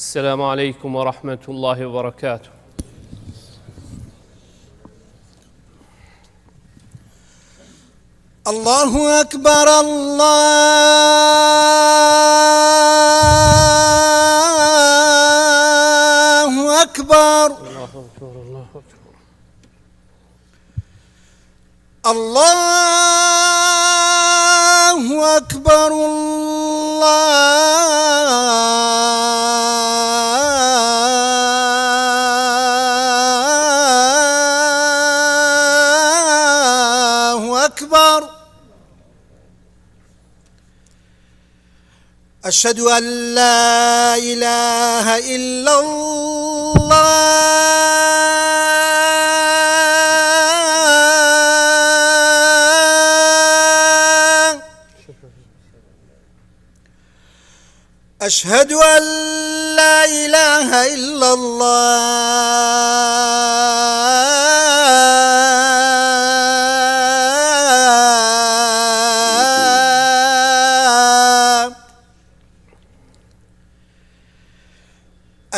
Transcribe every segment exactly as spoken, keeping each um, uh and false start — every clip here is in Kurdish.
السلام عليكم ورحمة الله وبركاته. الله أكبر، الله أكبر. الله أكبر، الله أكبر. الله أكبر، الله أكبر. أشهد أن لا إله إلا الله. أشهد أن لا إله إلا الله.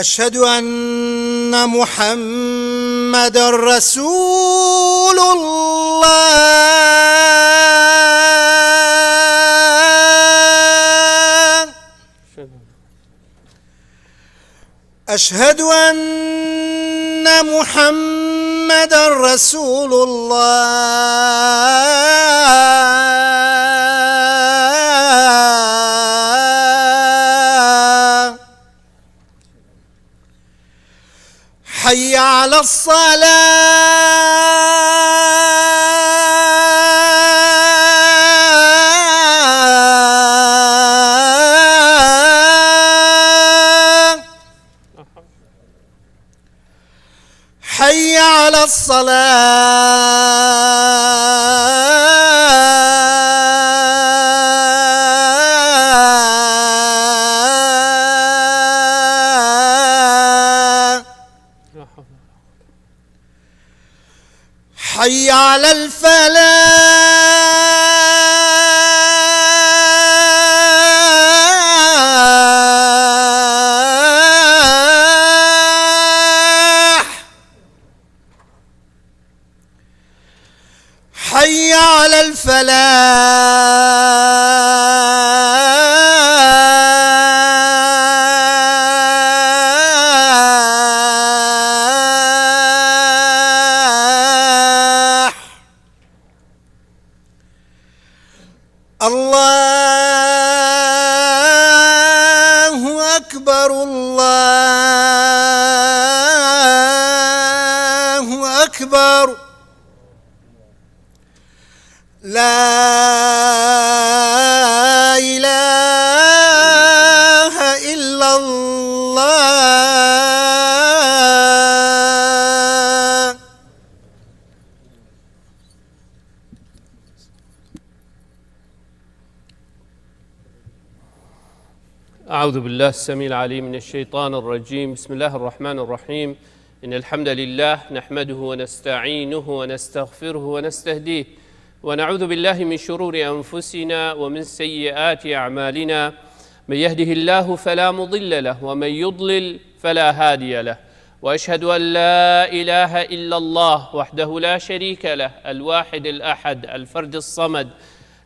أشهد أن محمدا رسول الله. أشهد أن محمدا رسول الله. حي على الصلاة. حي على الصلاة. حي على الفلاح. حي على الفلاح. الله أكبر، الله أكبر. لا إله إلا الله. أعوذ بالله السميع العليم من الشيطان الرجيم. بسم الله الرحمن الرحيم. إن الحمد لله نحمده ونستعينه ونستغفره ونستهديه، ونعوذ بالله من شرور أنفسنا ومن سيئات أعمالنا. من يهده الله فلا مضل له، ومن يضلل فلا هادي له. وأشهد أن لا إله إلا الله وحده لا شريك له، الواحد الأحد، الفرد الصمد،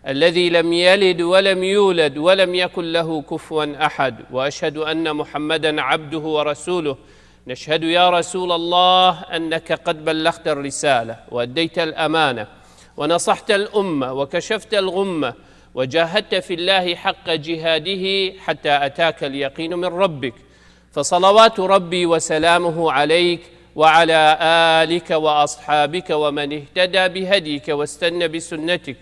الذي لم يلد ولم يولد ولم يكن له كفوا أحد، وأشهد أن محمدا عبده ورسوله. نشهد يا رسول الله أنك قد بلغت الرسالة وأديت الأمانة ونصحت الأمة وكشفت الغمة وجاهدت في الله حق جهاده حتى أتاك اليقين من ربك، فصلوات ربي وسلامه عليك وعلى آلك وأصحابك ومن اهتدى بهديك واستن بسنتك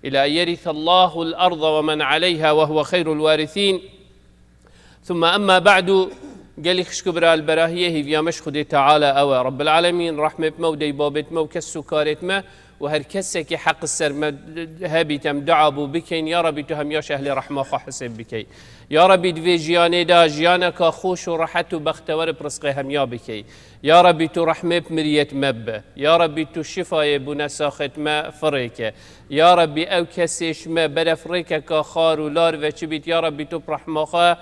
إلى أن يرث الله الأرض ومن عليها وهو خير الوارثين. ثم أما بعد، gelî xişk û bira, li berahiyê hêviya me ji Xwedê Teala ew e. Rebbil Alemîn rehmê bi me û dey babêt me û kes û karêt me û her kesekî heq ser me hebît, em dua bû bikeyn, ya Rebî tu hemiya ji ehlê rehma xwe hisêb bikey. Ya Rebî di vê jiyanê de jiyaneka xweş û rehet û bextewer bi rizqê hemiya bikey. Ya Rebî tu rehmê bi miriyêt me bibe. Ya Rebî tu şifayê bûnesaxêt me firêke. Ya Rebî ew kesê ji me beref rêkeka xar û lar ve çi bît, ya Rebî tu bi rehma xwe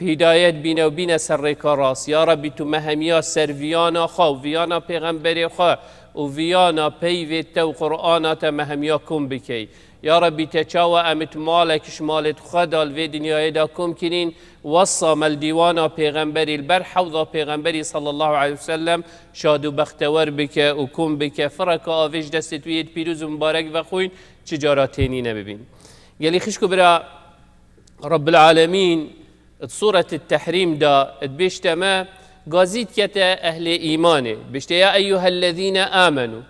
Hîdayet bîne û bîne ser rêka rast. Ya Rebbî, tu me hemiya ser viyana xwe û viyana pêxemberê xwe û viyana peyvê te û Qur'ana te me hemiya kom bikey. Ya Rebbî, te çawa em it malek ji malêt xwe da li vê dinyayê de kom kirîn, wesa me li dîwana pêxemberî, li ber hewda pêxemberî sallallahu aleyhi ve sellem şad û bextewer bike û kom bike. Fireka avê ji destê tu yê pîroz û mibarek vexwîn, çi cara tênî nebibîn. Gelî xişk û bira, Rabbil Alemîn di Sûret Tehrîm de dibêjte me, gazî dikete ehlê îmanê. Bêjte, "Ya eyyuhellezîne amenu,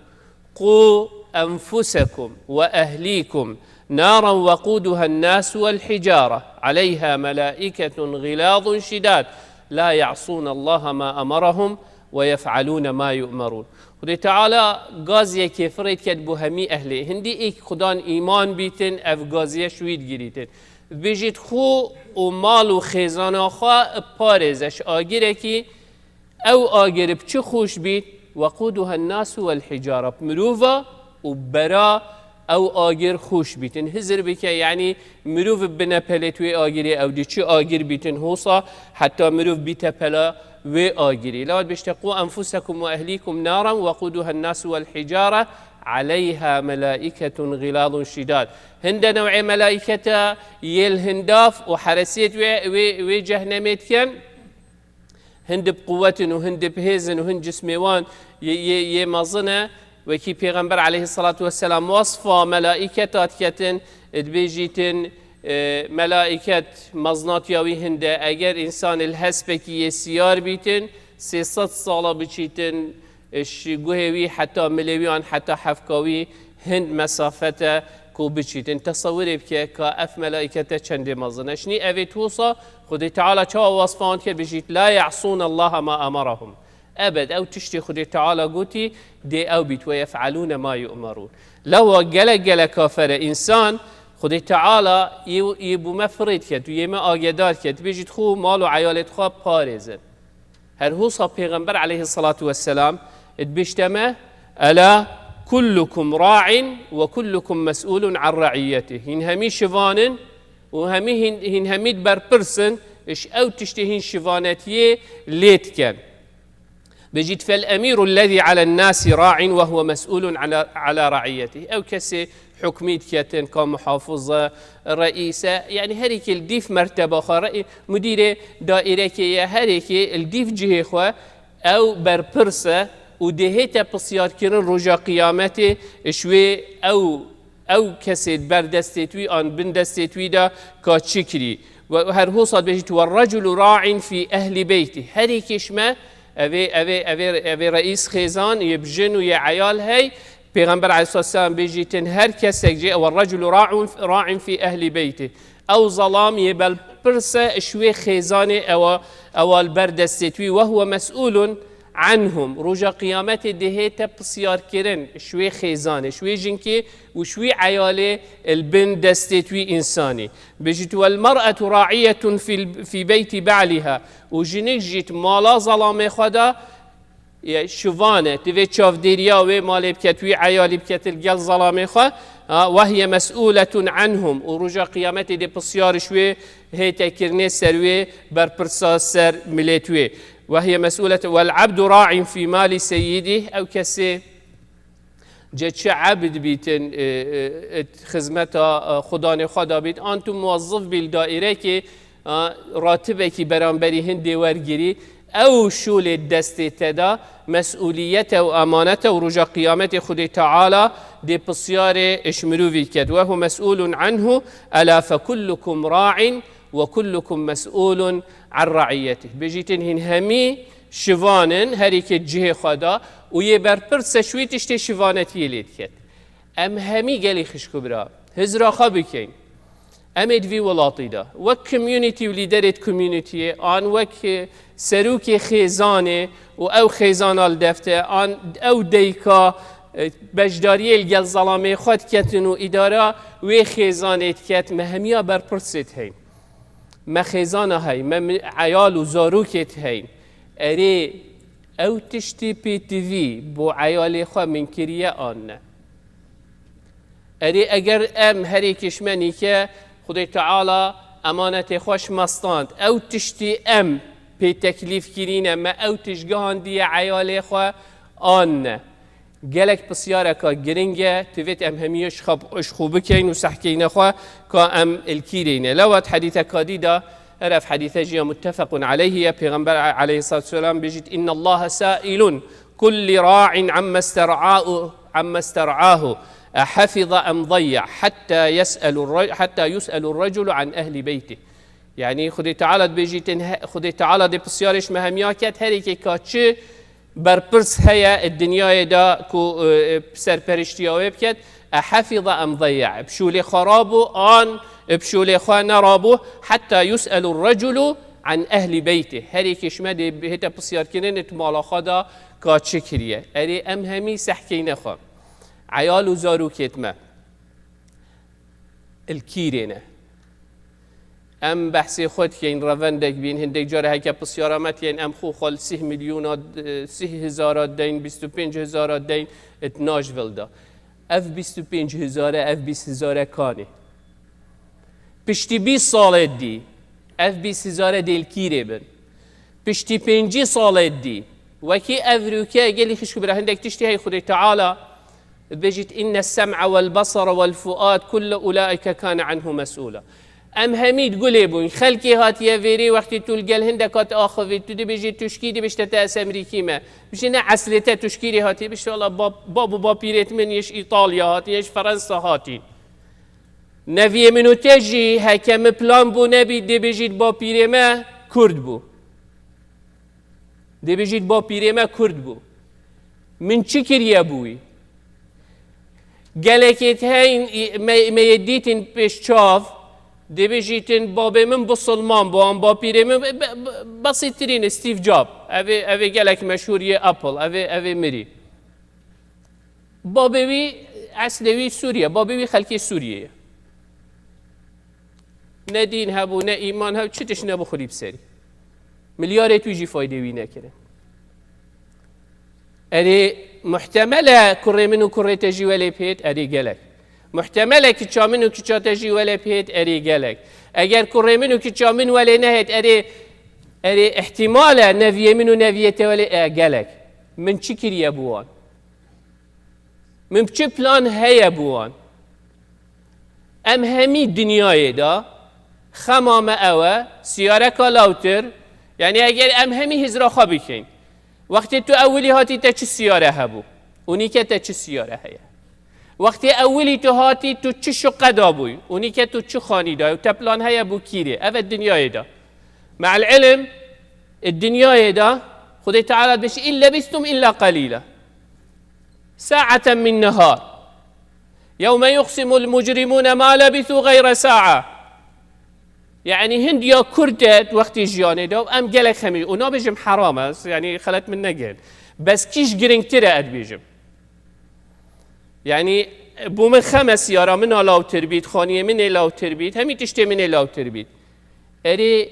qû enfusekum ve ehlîkum naran veqûduhen nasu vel hicare, aleyha melaiketun ğilazun şidad, la ya'sûnallaha ma emerahum ve yef'alûne ma yu'merûn." Xwedê Teala gaziyekê firê diket bo hemî ehlê. Hindî êk xudan îman bîtin, ev gaziye ji wî digirîtin. Bêjît, xwe û mal û xêzana xwe parêze ji agirekî, ew agir bi çi xweş bît, weqûduhen nasu vel hicare, bi mirova û bera ew agir xweş bîtin. Hizir bike, yanî mirov binepelêt wê agirê, ew dî çi agir bîtin hosa, heta mirov bîte pela wê agirî. Lewat bêjte, "Qû enfusekum ve ehlîkum naran weqûduhen nasu vel hicare, aleyha melaiketun ğilazun şidad." Hinde new'ê melaiketa yê li hindaf û heresiyet wê, wê, wê cehnemê dikin. Hin di bi quwetin û hin di bi hêzin û hin cismê wan yê, yê, yê mezin e. Wekî Pêxember aleyhissalatu vesselam wasfa melaîketa diketin, dibêjîtin, e, melaîket mezinatiya wî hinde. Eger însanê li hespekî yê siyar bîtin, sê sed sala biçîtin, e, ji guhê wî heta milê wî an heta hefka wî hind mesafet e ku biçîtin. Tesewirê bike ka ev melaîkete çendê mezin e. Şinî evê tosa Xwedê Teala çawa wasfa wan dike, bijît, "La ya'sûne Allaha ma emerahum." Ebed, ew tiştê Xwedê Teala gotî, dê ew bît, "Ve yef'alûne ma yu'merûn." Lewa gelek gelek kafere însan, Xwedê Teala yê, yê bû me firê diket û yê me agedar diket, bijît, "Xwe mal û eyalê xwe parêzin." Her hosa Pêxember aleyhissalatu vesselam dibêjte me, "Ela kullukum ra'in ve kullukum mes'ulun an ra'iyetih." Hîn hemî şivan in û hemî hîn, hîn hemî berpirs in, iş ew tiştê hîn şivanetiyê lê diken. Bijît, "Fel emîru lezî alen nasi ra'in ve huve mes'ulun ala, ala ra'iyetih." Ew kesê hukmî diketin, ka muhafiz e, reîs e, yanî herêkê li dîf merteba xwe, reî-, mudîrê daîrekê ye, herêkê li dîf cihê xwe, ew berpirs e û dê hête pisyarkirin roja qiyametê, ji wê ew, ew kesê di ber destê wî an bin destê wî de ka çi kirî. Ve her hosa dibêjît, "Ve reculu ra'in fî ehli beyti." Herêkê ji me, evê, evê, evê, evê reîs xêzan, yê bi jin û yê eyal hey, Pêxember aleyhissalatu vesselam bêjîtin, her kesek jê, "Ve reculu ra'un, ra'in fî ehli beyti." Ew zelam yê berpirs e ji wê xêzanê ewa, ewa li ber destê wî, "Ve huve mes'ulun anhum." Roja qiyametê dê hête pisyarkirin ji wê xêzanê, ji wê jinkê û ji wê eyalê li bin destê wî însanî. Bêjît, "Vel mer'etu ra'iyetun fî, fî beyti ba'liha." Û jinik jît mala zelamê xwe de ye, şivan e, divê çavdêriya wê malê biket, wî eyalî biket li gel zelamê xwe. Ha, "Ve hiye mes'ûletun anhum." Û roja qiyametê dê pisyar ji wê hête kirinê ser wê berpirsa ser milêt wê. "Ve hiye mes'ûletun, vel abdu ra'in fî mali seyyidih." Ew kesê ce çi ebd bîtin, e, e, e, xizmeta, e, xudanê xwe da bît, an tu muwezzif bî li daîrekê, e, ratibekî beramberî hindê wergirî, ew şûlê destê te da, mesûliyet e û emanet e û roja qiyametê Xwedê Teala dê pisyarê ji mirovî ket. "Ve hu mesûlun anhu, ela fekullukum ra'in ve kullukum mesûlun an ra'iyetih." Bêjîtin hîn hemî şivan in, herîkê cihê xwe da û yê berpirs e ji wî tiştê şivanetiyê lê diket. Em hemî gelî xişk û bira, hizra xwe bikeyn. Em ê di vî welatî de, wek community û lîderêt communitiyê, an wek, e, serokê xêzanê û ew xêzana li defte, an ew deyka, e, beşdariyê li gel zelamê xwe diketin û îdara wê xêzanê diket, me hemiya berpirsêt heyn. Me xêzana hey, me mi-, eyal û zarokêt heyn. Erê, ew tiştî pê tivî bo eyalê xwe min kiriye an ne? Erê, eger em herêkê ji me nîke, Xwedê Teala Emanetê xwe ji me stand. Ew tiştî em pê teklîf kirîne, me ew tişt gihandiye eyalê xwe an ne? Gelek pisyareka giring e, divêt em hemî ji xwe, ji xwe bikeyn û sehkeyne xwe ka em li kî rê ne. Lewat hedîseka dî de, her ev hedîse jî ya muttefequn aleyhî ye, Pêxember aleyhissalatu vesselam bêjît, "İnnallaha sâilun kulli ra'in amma ster'a'u, amma ster'ahu, ehafiza em dayya, hatta yes'elu re-, hatta yus'elu raculu an ehli beyti." Yani Xwedê Teala dibêjîtin, he-, Xwedê Teala dê pisyarê ji me hemiya ket, her yekê ka çi berpirs heye di dinyayê de ku, e, serperiştiya wê biket, ehafiza em dayya, bi şûlê xwe rabû, an bi şûlê xwe nerabû, hatta yus'elu raculu an ehli beyti. Her yekê ji me dê bihête pisyarkirin, di mala xwe de ka çi kiriye. Erê em hemî sehkeyne xwe. Eyal û zarokêt me li kî rê ne? Em behsê xwe dikeyn, revendek bîn, hindek cara heke pisyara me tiyên, em xwe xwe li sih milyona, e, sih hizara deyn, bîst û pênc hizara deyn, it naj vilda. Ev bîst û pênc hizare, ev bîst hizare kanê. Piştî bîst salê dî, ev bîst hizare dê li kî rê bin. Piştî pêncî salê dî, wekî ev rûke gelî xişk bira hindek tiştî hey Xwedê Teala dibêjît, "Inne sem'a wel basara wel fuad kulle ulaike kane anhu mes'ula." Em hemî di gulê bûn. Xelkê hatiye vêrê wextî tu li gel hindek hat axivî, tu dibêjî tu ji kî dibêjte te ez Emerîkî me. Bişî ne eslê te tu ji kî rê hatî, bişî wela bab, bab û bapîrêt min yê ji Îtalya hatî, yê ji Ferensa hatî. Neviyê min û te jî heke min plan bû nebî, dê bêjît bapîrê me Kurd bû. Dê bêjît bapîrê me Kurd bû. Min çi kiriye bû wî? Gelekê heyn, me, me yê dîtin pêş çav, dê bêjîtin babê min bisilman bû, an bapîrê min be-, be-, be-, besîtirîn e, Steve Jobs. Ev ê, ev ê gelek meşhûr yê Apple, ev ê, ev ê mirî. Babê wî, eslê wî Sûriye, babê wî xelkê Sûriyê ye. Ne dîn hebû, ne îman hebû, çi tişt nebû xurî bi serî. Milyarê tu jî faydê wî nekirin. Erê, muhtemel e kurê min û kurê te jî welê pêt, erê gelek. Muhtemel e kiça min û kiça te jî welê pêt, erê gelek. Eger kurê min û kiça min welê nehêt, erê, erê ihtimal e neviyê min û neviyê te welê, e, gelek. Min çi kiriye bi wan? Min çi plan heye bi wan? Em hemî dinyayê de xema me ew e, siyareka lawtir, yani eger em hemî hizra xwe bikeyn. Wextê tu ewilî hatî te çi siyare hebû? Û nîke te çi siyare heye? Wextê ewilî tu hatî tu çi şuqe dabûy? Û nîke tu çi xanî dayê? Û te plan heye bû kîrê? Ev e dinyayê de. Me'el ilim, e dinyayê de Xwedê Teala dibêje, "İn lebistum illa qalîla." Sa'eten min nehar. Yewme yuqsimul mucrimûne ma lebisû gayre sa'a. Yani hindiya kurt e wextê jiyanê de, em gelek xemî, û nabêjim heram e, yani xelet min negirin. Bes kîj giringtir e, ez dibêjim. Yani, bo min xem e siyara min a lawtir bît, xaniyê min ê lawtir bît, hemî tiştê min ê lawtir bît. Erê,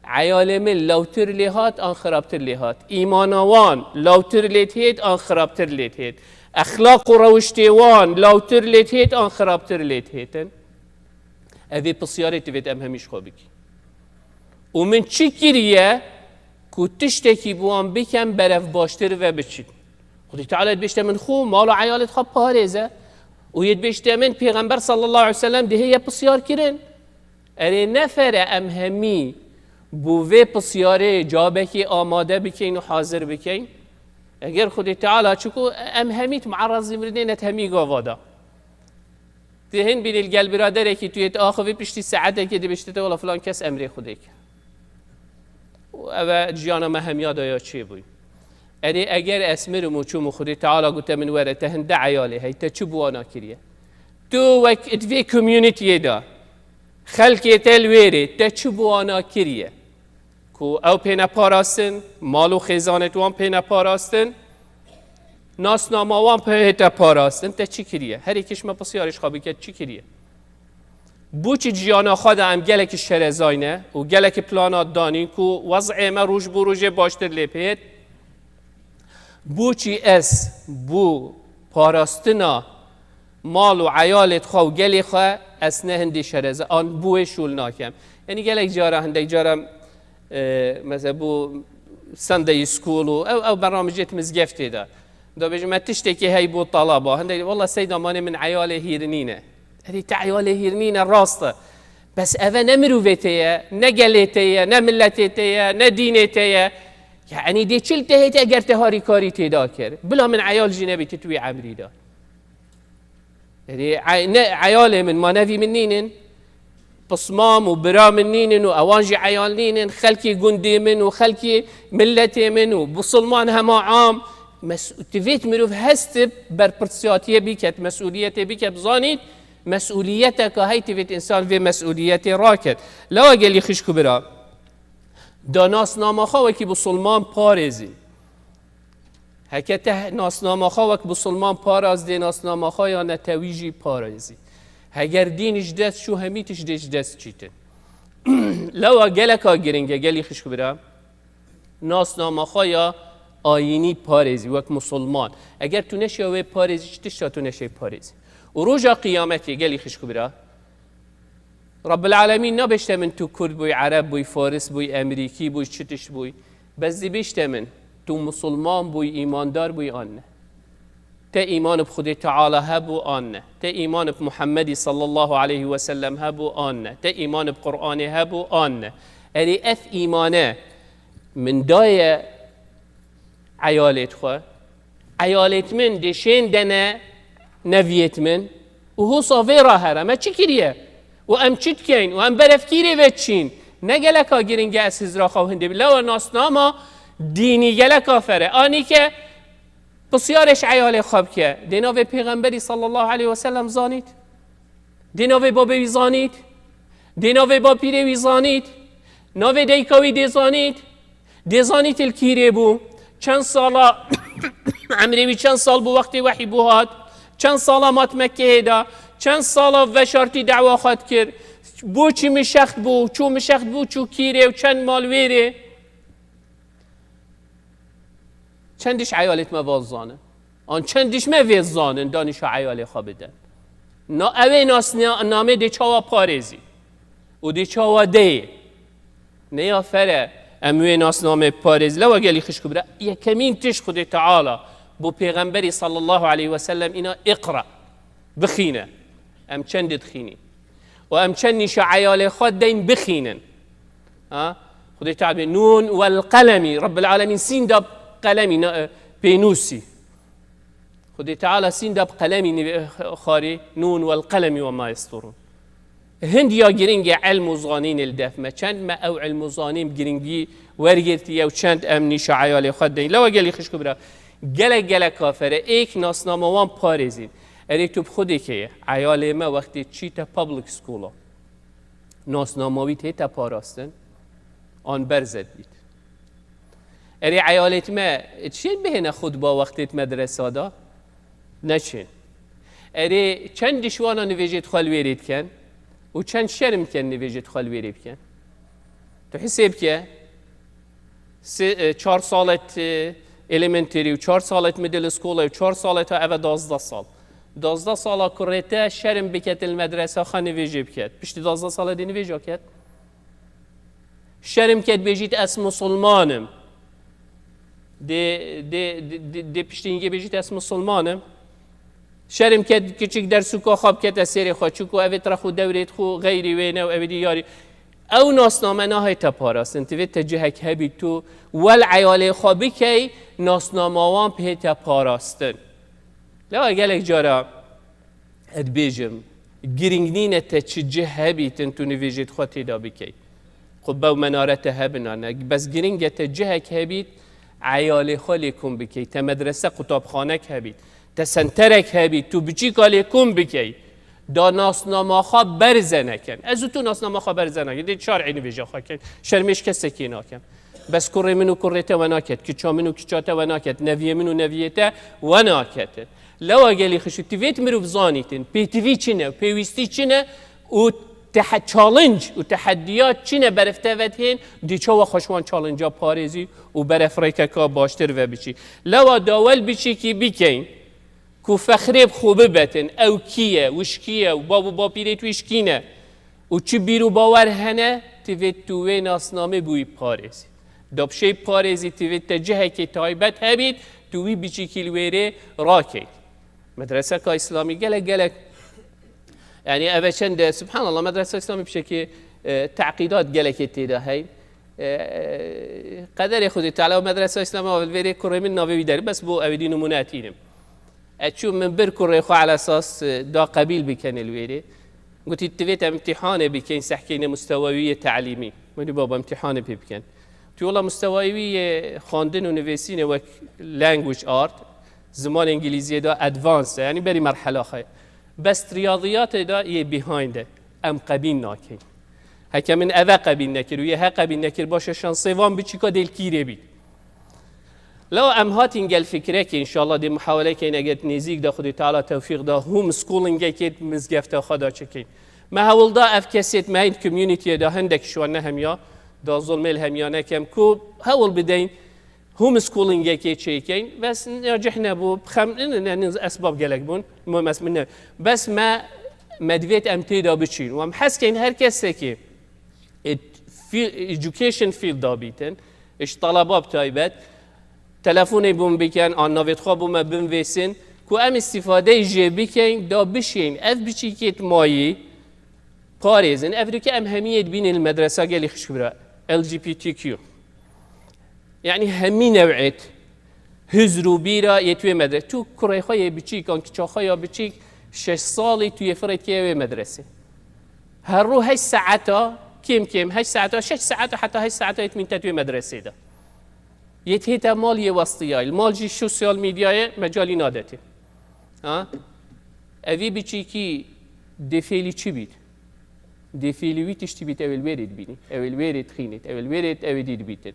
eyalê min lawtir lê hat an xirabtir lê hat? Îmana wan lawtir lê têt an xirabtir lê têt? Exlaq û rewiştê wan lawtir lê têt an xirabtir lê têtin? Evê pisyarê divêt em hemî ji xwe bikî. Û min çi kiriye ku tiştekî bi wan bikem berev baştir ve biçin? Xwedî Teala dibêjte min xwe, mal û eyalê xwe parêze. Û yê dibêjte min Pêxember sallallahu aleyhi ve sellem dihê ye pisyar kirin. Erê nefere em hemî bo vê pisyarê cabekê amade bikeyn û hazir bikeyn. Eger Xwedê Teala çiku em hemî tu muerrazî mirinê net hemî gava da. Tu hin bînî li gel biraderekî tu yê tu axivî piştî saetekê dibêjte te wela filan kes emrê Xwedê kir. Û ev e jiyana me hemiya de ya çêbûyî. Erê eger ez mirim û çûm û Xwedê Teala gote min were te hinde eyalê hey te çi bi wana kiriye? Tu wek di vê communityê de xelkê te li wê rê te çi bi wana kiriye? Ku ew pê neparastin, mal û xêzanê wan pê neparastin, nasnama wan pê hête parastin, te çi kiriye? Her yekî ji me pisyarê ji xwe bike, çi kiriye? Boçî jiyana xwe de em gelekî şerezayne û gelekî plana danîn ku wez'ê me roj bo rojê baştir lê pêt? Boçî ez bo parastina mal û eyalê xwe û gelê xwe ez ne hindî şereze an bo wê şûl nakem? Yanî gelek cara, hindek cara, e, mesela bu Sunday School û ew, ew bernamijêt mizgeftê de. Da bêjim, me tiştekî hey bo talaba. Hindek, "Walla Seyda, manê min eyalê hîrinî ne." Erê, te eyalê hîrinî ne, rast e. Bes eve ne mirovê te ye, ne gelê te ye, ne milletê te ye, ne dînê te ye. Yanî dê çil te hêt eger te harîkarî têda kir. Bila min eyal jî nebî tu wî emrî de. Erê, ey-, ne eyalê min, manevî min nînin. Pismam û bira min nînin û ewan jî eyal nînin. Xelkî gundê min û xelkî milletê min û musulman hema am. Mes-, tivêt mirov hestib berpirsiyatiyê biket, mesûliyetê biket, zanît, mesûliyeteka hey tivêt însan vê mesûliyetê raket. Lewa gelî xişk û bira. Da nasnama xwe wekî musulman parêzî. Heke te nasnama xwe wek musulman paraz dê nasnama xwe ya netewî jî parêzî. Heger dîn ji dest çû, hemî tişt dê ji dest çîtin. Lewa geleka giring e, gelî xişk bira. Nasnama xwe ya ayînî parêzî, wek musulman. Eger tu neşiya wê parêzî, çi tişta tu neşey parêzî? Û roja qiyametê, gelî xişk bira. Rabbil Alemîn nabêjte min tu Kurd bûy, Ereb bûy, Faris bûy, Emerîkî bûy, çi tişt bûy. Bes dibêjte min tu musulman bûy, îmandar bûy an ne. Te îman bi Xwedê Teala hebû an ne. Te îman bi Muhammedî sallallahu aleyhi ve sellem hebû an ne. Te îman bi Qur'anê hebû an ne. Erê ev îmane min daye eyalêt xwe. Eyalêt min dê şên dene neviyêt min û hosa vê ra here me çi kiriye? Û em çi dikeyn? Û em berevkîrê ve çîn? Ne geleka giring e ez hizra xwe hindê bi. Lewa nasnama dînî geleka fere. Anî ke pisyarê ji eyalê xwe bike. Dê navê Pêxemberî sallallahu aleyhi ve sellem zanît? Dê navê babê wî zanît? Dê navê bapîrê wî zanît? Navê dayika wî dê zanît? Dê zanît li kîrê bû? Çend sala, emrê wî çend sal bû wextê wehî bû hat? Çend sala mat Mekkeyê de? Çend sala veşartî dawa xwe dikir? Bo çi mişext bû? Çû mişext bû, çû kîrê û çend mal wêrê? Çend diş eyalêt me vaz zanin? An çend diş me vê zanin, danîşa eyalê xwe bidin? Na, ew ê nasnamê dê çawa parêzî? Û dê çawa deyê? Neya fere, em wê nasnamê parêz. Lewa gelî xişk û bira, yekemîn tişt Xwedê Teala bo Pêxemberî sallallahu aleyhi ve sellem îna, iqra. Bixîne. Em çend dixînî? Û em çend nîşa eyalê xwe deyn bixînin? Ha? Xwedê Teala bê, "Nûn wel qelemî." Rabbil Alemîn sîn da bi qelemî, na-, e, pênûsî. Xwedê Teala sîn da bi qelemî nivê-, xarî, "Nûn wel qelemî ve ma yesturûn." Hind ya giring e ilm û zanînê li def me. Çend me ew ilm û zanîn bi giringî wergirtiye û çend em nîşa eyalê xwe deyn. Lewa gelî xişk û bira. Gelek gelek kafere êk nasnama wan parêzîn. Erê tu bi xwe dikeye, eyalê me wextê çîte public school-a, nasnama wî tête parastin, an berzet bît. Erê eyalêt me çiyên bihêne xutba wextêt medresa da? Neçin. Erê çend dişwana nivêjêt xwe li wêrê diken û çend şerm ken nivêjêt xwe li wêrê biken? Tu hisê bike, si-, e, çar salet, e, elementary û çar salet middle school û çar salet ha eve dazdeh sal. Dazdeh sala kurê te şerm biket li medresa xwe nivêjê biket. Piştî dazdeh sala dê nivêja ket. Şerm ket bêjît ez musulman im. Dê, dê, dê, dê, dê piştî hingê bêjît ez musulman im. Şerm ket kiçik dersûka xwe bikete sêrê xwe, çuku evê tira xwe dewrêt xwe xeyrî wê ne û evê dî yarî. Ew nasname nahête parastin. Tivê te cihek hebî tu wel eyalê xwe bikey, nasnama wan bihête parastin. Lewa gelek cara ez dibêjim, giring nîne te çi cih hebîtin tu nivêjêt xwe têda bikey. Qubbe û menare te hebin an ne. Bes giring e te cihek hebît, eyalê xwe lê kom bikey. Te medrese qutabxanek hebît. Te senterek hebît, tu biçîka lê kom bikey. Da nasnama xwe berze neken. Ez û tu nasnama xwe berze neken. Dê çar ê nivêja xwe ken. Şermêş kesekê nakem. Bes kurê min û kurê te we naket. Kiça min û kiça te we naket. Neviyê min û neviyê te we naketin. Lewa gelî xişû, tivêt mirov zanîtin. Pêtivî çi ne? Pêwîstî çi ne? Û tehe-, challenge û teheddiyat çi ne berif te ve dihên? Dê çawa xwe ji wan challenge-a parêzî û beref rêkeka baştir ve biçî? Lewa da wel biçîkî bikeyn. Ku fexrê bi xwe bibetin, ew kî ye, wişkî ye û bab û bapîrê wî ji kî ne û çi bîr û bawer hene, divê tu wê nasnamê bi wî parêzî. Da bi şey parêzî, divê te cihekê taybet hebît, tu wî biçîkî li wêrê rakey. Medreseka îslamî gelek, gelek, yani, ev e çend e, subhanallah, medresa îslamî bi şekî, e, teqîdat gelekê tê de hey. E, qederê Xwedê Teala û medresa îslamî ava li vêrê kurê min navê wî derî, bes bo ewêdî nimûne etînim. E, çû min bir kurê xwe ala esas, e, da qebîl bikin li wêrê. Gotî, divê em imtîhanê bikin, sehkeyne mustewawiyê te'lîmî. Min dî baba imtîhanê pê bikin. Tu wela mustewayî wî yê xwendin û nivîsînê wek language art, ziman îngilîziyê de advanced e, yani berî merhela xwe. Bes riyaziyatê de yê behind e. Em qebîl nakin. Heke min eve qebîl nekir û yê he qebîl nekir, baş e şansê van biçîka dêlkîrê bît. Lew em hatin gel fikrekê, înşallah dê muhawele keyn, eger nêzîk de Xwedê Teala tewfîq da, homeschooling-ekê mizgefta xwe da çekin. Me hewl da ev kesêt me hîn community-yê de hindek ji wan nehemiya, da zulmê li hemiya nekem, ku hewl bideyn homeschooling-ekê çêkeyn. Bes nacih nebû, bixem, ne, ne, ne, esbab gelek bûn, muhim ez min ne. Bes me, me divêt em tê de biçîn. Û em hez keyn her kesekê, e, fi-, education field da bîtin, ji talaba bi taybet, telefonê bûn bikin, an navêt xwe bo me binvêsin, ku em îstîfadeyê jê bikeyn, da bişên ev biçîkêt mayî parêzin. Ev dike em hemiyê dibînin li medresa gelî xişk bira, L G B T Q. Yani hemî new'êt hizr û bîra yê tu yê medre-, tu kurê xwe yê biçîk, an kiça xwe ya biçîk, şeş salî tu yê firêt kê wê medresê. Her rû heşt saeta, kêm kêm heşt saeta, şeş saeta heta heşt saeta yê min te tu yê medresê de. Yê hêta mal yê westiyayî. Mal jî sosyal medyayê mecalî nadetê. Ha? Evî biçîkî dê fêlî çi bît? Dê fêlî wî tiştî bît, ew ê li wêrê dibînî. Ew ê li wêrê dixînît. Ew ê li wêrê ew ê dî dibîtin.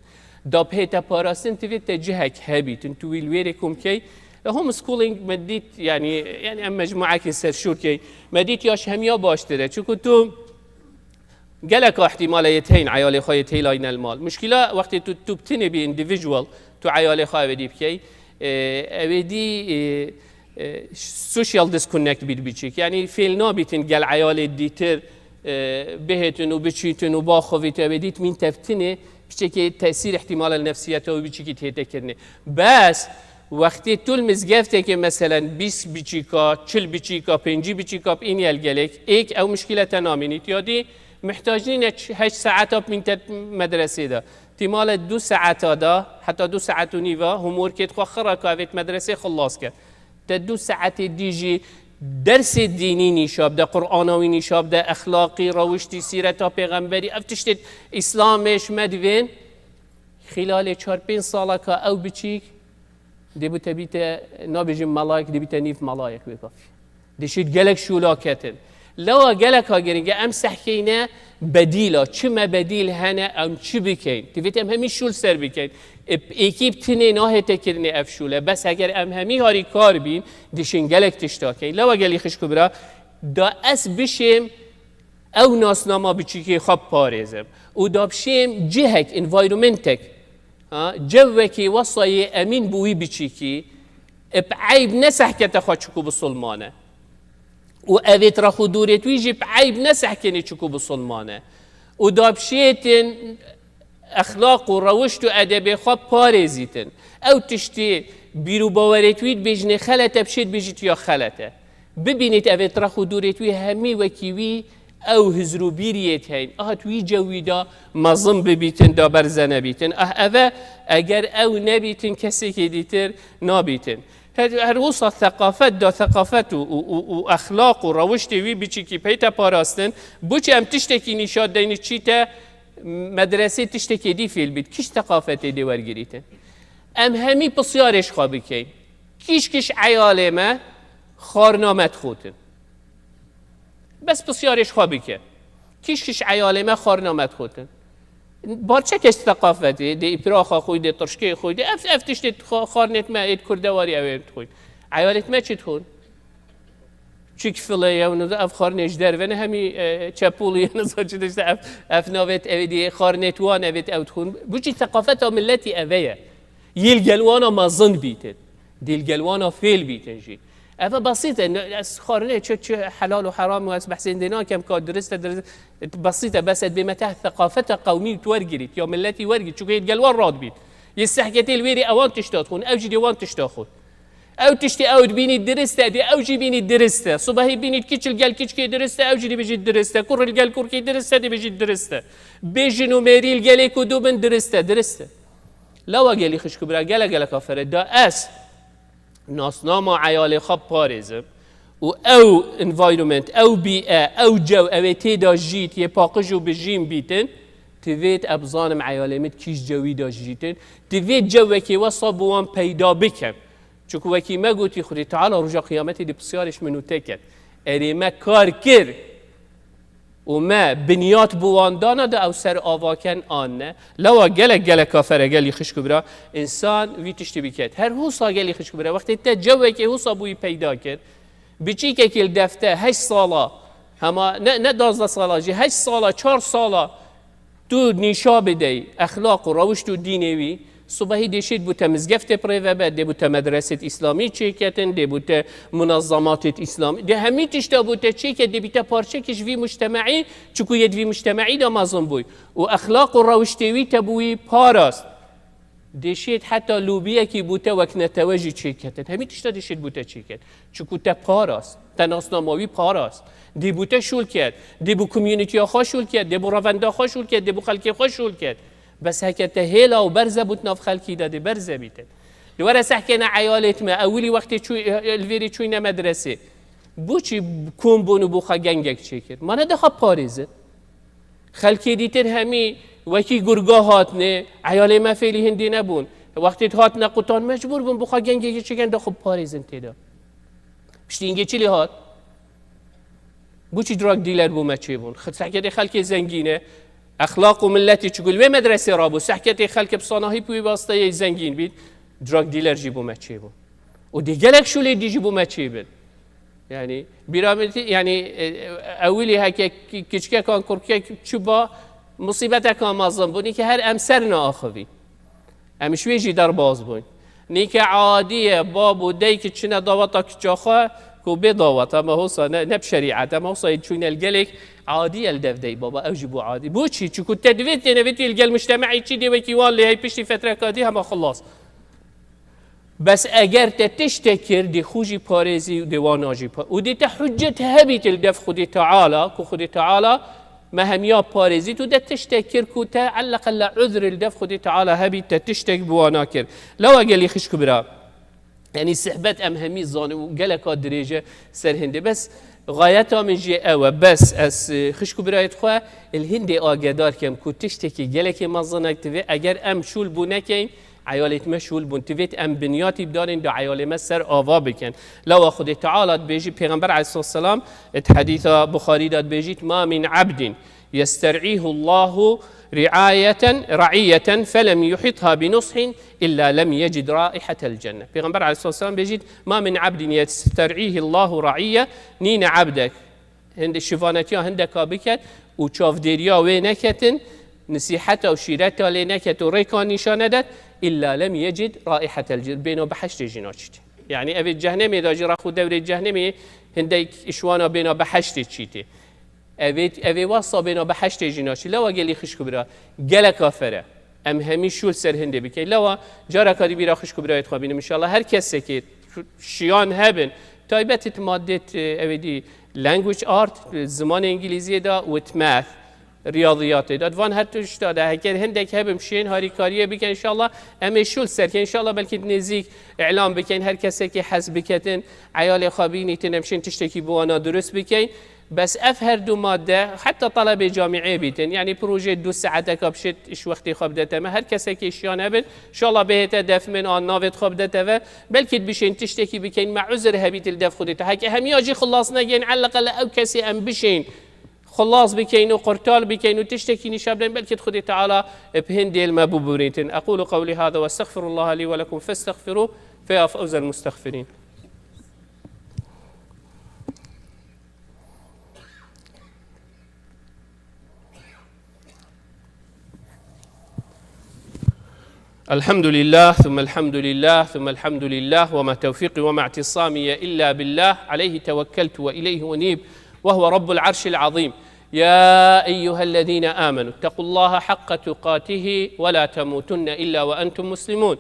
Da bi hê te parastin, tu vê te cihek hebîtin. Tu wî li wêrê kom key. E, homeschooling me dît, yani, yani em mecmuekî serşûr key. Me dît ya ji hemiya baştir e. Çunku tu gelek ihtimal e yê teyên eyalê xwe yê teylayne li mal. Muşkila wextê tu, tu bi tinê bî individual, tu eyalê xwe ew ê dî bikey. E, ew ê dî, e, e, social disconnect bît biçîk. Yani fêl nabîtin gel eyalê dîtir, e, bihêtin û biçîtin û baxivît ew ê dît mîn tevtinê, piçekê tesîr ihtimala li nefsiyeta wî biçîkî tête kirinê. Bes wextê tu li mizgeftekê meselen bîst biçîka, çil biçîka, pêncî biçîka bi îniyel gelek, êk ew muşkile te namînît ya dî, muhtac nîne ç-, heşt saeta bimînte medresê de. Tîmale du saeta de, heta du saet û nîva, homeworkêt xwe xira ka evêt medresê xilas ke. Te du saetê dî jî dersê dînî nîşa bide, Qur'ana wî nîşa bide, exlaqî, rewiştî, sîreta pêxemberî, ev tiştê Îslamê ji me divên. Xîlalê çar pênc saleka ew biçîk, dê bi te bîte, nabêjim melayek, dê bîte nîv melayek wê kafî. Dişît gelek şûla ketin. Lewa geleka girîng e, em sehkeyne bedîla. Çi me bedîl hene, em çi bikeyn? Divêt em hemî şûl ser bikeyn. E, êkî bi tinê nahête kirinê ev şûle. Bes heger em hemî harîkar bîn, dişên gelek tişta keyn. Lewa gelî xişk û bira, da ez bişêm ew nasnama biçîkê xwe biparêzim. Û da bişêm cihek, environmentek, ha, cewekî wesayê emîn bi wî biçîkî, bi eyb nesehkete xwe çiku bisilmane. Û evêt rex û dûrêt wî jî bi eyb nesehkênê çiku bisilmane. Û da bişêtin exlaq û rewişt û edebê xwe parêzîtin. Ew tiştê bîr û bawerêt wî dibêjinê xelete, bişêt bêjît ya xelete. Bibînît evêt rex û dûrêt wî hemî wekî wî ew hizr û bîriyêt heyn. Aha tu wî cewî da mezin bibîtin, da berze nebîtin. Ah eve eger ew nebîtin, kesekê dîtir nabîtin. Her, her wisa seqafet da, seqafet û, û, û, û exlaq û rewiştê wî biçîkî peyte parastin. Boçî em tiştekî nîşa deyni çîte medresê tiştekê dî fêl bît. Kîş seqafetê dê wergirîtin. Em hemî pisyarê ji xwe bikeyn. Kîş kîş eyalê me xwarina me dixotin. Bes pisyarê ji xwe bike. Kîş kîş eyalê me xwarina me dixotin. Barçekê ji seqafetê, dê îpiraxa xwe, dê tirşkê xwe, dê ev, ev tiştê xwa-, xwarinêt me êt kurdewarî ew ê dixwin. Eyalêt me çi dixwin? Çik file ye, niza ev xwarinê ji derve ne hemî, e, çepûlî ye, niza çi de işte ev, ev navêt ev dê xwarinêt wan evêt ew dixwin. Bu jî seqafeta milletî eve ye. Yê li gel wana mezin bîtin. Dê li gel wana fêl bîtin jî. Eve besît e. Ne, ez xwarinê çi, çi helal û heram û ez behsên dê nakem ka dirist e, dirist e. Besît e, bes et bê me te theqafeta qewmî tu wergirît, ya milletî wergirît. Çunku yê gel wan radibît. Yê sehketê li wêrê ewan tişta dixwin, ew jî dê wan tişta xwin. Ew tiştê ew dibînî dirist e, dê ew jî bînî dirist e. Subehî bînît kiç li gel kiçkê dirist e, ew jî dibêjît dirist e. Kur li gel kurkê dirist e, dibêjît dirist e. Bê jin û mêrî li gelê ku dû bin dirist e, dirist e. Lewa gelî xişk û bira, gelek gelek afere. Da ez nasnama eyalê xwe parêzim û ew environment, ew bîe, ew cew, ew ê tê de jît, yê paqij û bijîn bîtin, divêt ez bizanim eyalê min kîj cewî de jîtin, divêt cewekê wesa bi wan peyda bikem. Çunku wekî me gotî, Xwedê Teala roja qiyametê dê pisyarê ji min û te ket. Erê me kar kir û me binyat bi wan dana de ew ser ava ken an ne. Lewa gelek gelek afere gelî xişk û bira, însan vî tiştî biket. Her husa gelî xişk û bira, wextê te cewekê husa bûyî peyda kir, biçîkekî li defte heşt sala, hema ne, ne duwazdeh sala jî, heşt sala, çar sala, tu nîşa bidey exlaq û rewişt û dînê wî, subehî dê şêt bû te mizgeftê bi rê ve be, dê bû te medresêt îslamî çêketin, dê bû te munezzamatêt îslamî, dê hemî tişta bû te çêket, dê bîte parçekî ji vî mujtemeî, çunku yê di vî mujtemeî de mezin bûy û exlaq û rewiştê wî te bi wî parast. Dê şêt heta lûbiyekî bû te wek netewe jî çêketin. Hemî tişta dê şêt bû te çêket. Çunku te parast, te nasnama wî parast. Dê bû te şûl ket, dê bû komûnîtiya xwe şûl ket, dê bû revenda xwe şûl ket, dê bû xelkê xwe şûl ket. Bes heke te hêla û berze bût nav xelkî de, dê berze bîtin. Dê were sehkene eyalêt me, ewilî wextê çû, li vêrê çûyne medresê. Bû çi kom bûn û bû xwe gengek çêkir? Ma ne de xwe parêzin. Xelkê dîtir hemî wekî gurga hatine, eyalê me fêlî hindê nebûn. Wextê hatine qutan mecbûr bûn bi xwe gengekê çêkin de xwe parêzin tê de. Piştî hingê çi lê hat? Bû çi drug dealer bû me çêbûn? Xi-, sehketê xelkê zengîn e, exlaq û milletê çi gul wê medresê rabû, sehketê xelkê bi sanahî bi wî wasteyê zengîn bît, drug dealer jî bû me çêbû. Û dê gelek şûlê dî jî bû me çêbin. Yani, bîra min tê, yani, e, e, ewilî heke ki-, kiçkekan kurkek çi ba, musîbetekan mezin bû, nîke her em ser naaxivî. Em ji wê jî derbaz bûn. Nîke adî ye, bab û dayk çine daweta kiça xwe, ku bê dawet, em hosa ne, ne bi şerîet, em hosa yê çûne li gelek adî ye li dev dey baba, ew jî bû adî. Bû çi? Çiku te divê têne vê tu yê li gel mujtemeî çi dê wekî wan lê hey piştî fetreka dî hema xilas. Bes eger te tiştek kir, dê xwe jî parêzî û dê wana jî pa-, û dê te hucet hebît li dev Xwedê Teala, ku Xwedê Teala me hemiya parêzît û de tiştek kir ku te eleqelle uzr li dev Xwedê Teala hebît, te tiştek bi wana kir. Lewa gelî xişk û bira. Yanî sihbet em hemî zanin û geleka dirêj e ser hindê. Bes xayeta min jî ew e. Bes ez, e, xişk û birayêt xwe li hindê agedar kem ku tiştekî gelekê mezinek divê. Eger em şûl bû nekeyn, eyalêt me şûl bûn. Divêt em binyatî bidanên da eyalê me ser ava bikin. Lewa Xwedê Teala dibêjî, Pêxember aleyhisselam di hedîsa Buxarî de dibêjît, "Ma min abdin yester'îhu Allahu ri'ayeten, ra'iyeten felem yuhitha bi nushin illa lem yecid raihetel cenne." Pêxember aleyhisselam bêjît, "Ma min abdin yester'îhi Allahu ra'iye", nîne ebdek hindê şivanetiya hindeka biket û çavdêriya wê neketin, nisîheta û şîreta lê neket û rêka nîşan nedet, illa lem yecid raihetel cir-, bêno behiştê jî naçîtê. Yani evê cehnemê de jî rex û dewrê cehnemê hindek işwana bêna behiştê çîtê. Evê, evê wasa bêna behiştê jî naçî. Lewa gelî xişk û bira, geleka fere. Em hemî şûl ser hindê bikeyn. Lewa careka dî bîra xişk û birayêt xwe bînim. Înşallah her kesekê şiyan hebin. Taybet it maddet, e, ew ê dî language art, e, zimanê îngilîziyê de û it math, riyaziyatê de. Van her tişta de heker hindek hebim şên harîkariyê bikin. Înşallah em ê şûl serkin. Înşallah belkî nêzîk îlan bikin. Her kesekê hez biketin. Eyalê xwe bînîtin em şên tiştekî bi wana dirust bikeyn. Bes ev her du madde, heta talebê camîê bîtin, yani proje du saeteka bişêt, iş wextê xwe bidete me, her kesekê şiyan hebin, inşallah bihête def min an navêt xwe bidete ve, belkî bişên tiştekî bikeyn, me uzr hebît li dev Xwedê te. Heke hemiya jî xilas negeyn, eleqele ew kesê em bişên xilas bikeyn û qurtal bikeyn û tiştekî nîşa bideyn, belkî Xwedê Teala bi hindê li me bibûrîtin. Eqûlu qewlî hada ve estexfirullaha lî ve lekum festexfirû fe ya fewzel mustexfirîn. الحمد لله، ثم الحمد لله، ثم الحمد لله، وما توفيقي وما اعتصامي إلا بالله، عليه توكلت وإليه أنيب، وهو رب العرش العظيم. يا أيها الذين آمنوا اتقوا الله حق تقاته ولا تموتن إلا وأنتم مسلمون.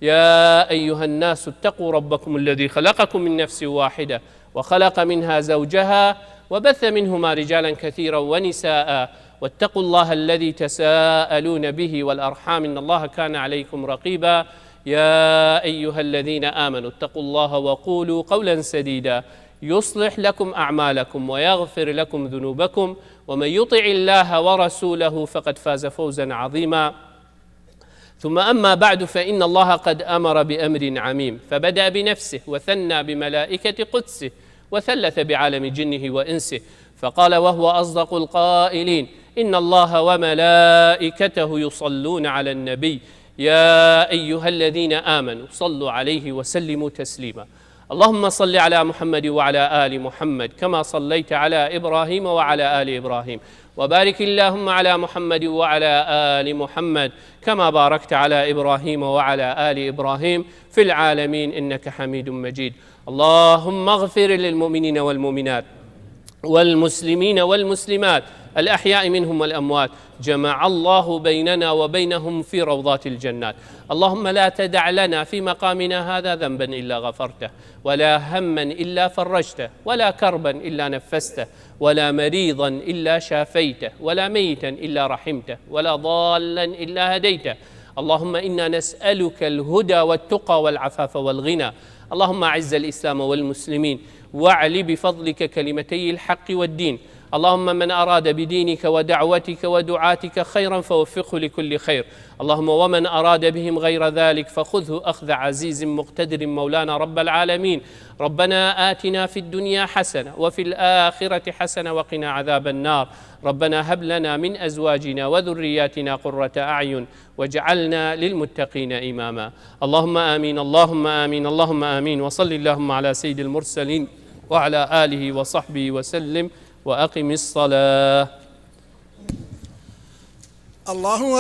يا أيها الناس اتقوا ربكم الذي خلقكم من نفس واحدة وخلق منها زوجها وبث منهما رجالا كثيرا ونساء واتقوا الله الذي تساءلون به والأرحام إن الله كان عليكم رقيبا. يا أيها الذين آمنوا اتقوا الله وقولوا قولا سديدا يصلح لكم أعمالكم ويغفر لكم ذنوبكم ومن يطع الله ورسوله فقد فاز فوزا عظيما. ثم أما بعد، فإن الله قد أمر بأمر عميم، فبدأ بنفسه وثنى بملائكة قدسه وثلث بعالم جنه وإنسه، فقال وهو أصدق القائلين: إن الله وملائكته يصلون على النبي، يا أيها الذين آمنوا صلوا عليه وسلموا تسليما. اللهم صل على محمد وعلى آل محمد كما صليت على إبراهيم وعلى آل إبراهيم، وبارك اللهم على محمد وعلى آل محمد كما باركت على إبراهيم وعلى آل إبراهيم في العالمين إنك حميد مجيد. اللهم اغفر للمؤمنين والمؤمنات والمسلمين والمسلمات الأحياء منهم والأموات، جمع الله بيننا وبينهم في روضات الجنات. اللهم لا تدع لنا في مقامنا هذا ذنبا إلا غفرته، ولا هما إلا فرجته، ولا كربا إلا نفسته، ولا مريضا إلا شافيته، ولا ميتا إلا رحمته، ولا ضالا إلا هديته. اللهم إنا نسألك الهدى والتقى والعفاف والغنى. اللهم أعز الإسلام والمسلمين، واعل بفضلك كلمتي الحق والدين. اللهم من أراد بدينك ودعوتك ودعاتك خيرا فوفقه لكل خير. اللهم ومن أراد بهم غير ذلك فخذه أخذ عزيز مقتدر مولانا رب العالمين. ربنا آتنا في الدنيا حسنة وفي الآخرة حسنة وقنا عذاب النار. ربنا هب لنا من أزواجنا وذرياتنا قرة أعين واجعلنا للمتقين إماما. اللهم آمين، اللهم آمين، اللهم آمين. وصل اللهم على سيد المرسلين وعلى آله وصحبه وسلم. وأقم الصلاة. الله